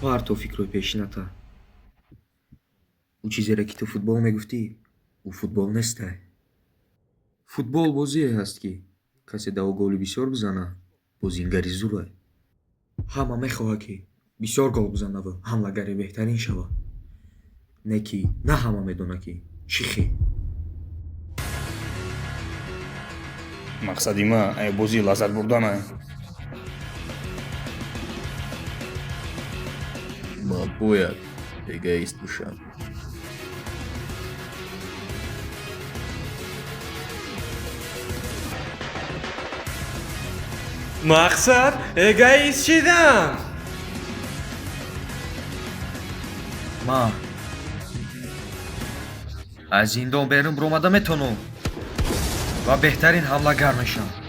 Парто фикрҳои пешината. Ӯ чизере, ки ту футбол мегуфтӣ, ӯ футбол нестай. Футбол бозие ҳаст, ки касе дар ӯ голи бисёр бизана, бозингари зурай. Ҳама мехоҳад, ки бисёр гол бизанаву ҳамлагари беҳтарин шавад. Не ки на ҳама медонад, ки чӣ хел. Мақсади ман ай бозӣ лаззат бурданай. Ман бояд эгоист бошам. Мақсад эгоист шидан. Ман аз зиндон берун биромада метавонам ва беҳтарин ҳамлагар мешавам.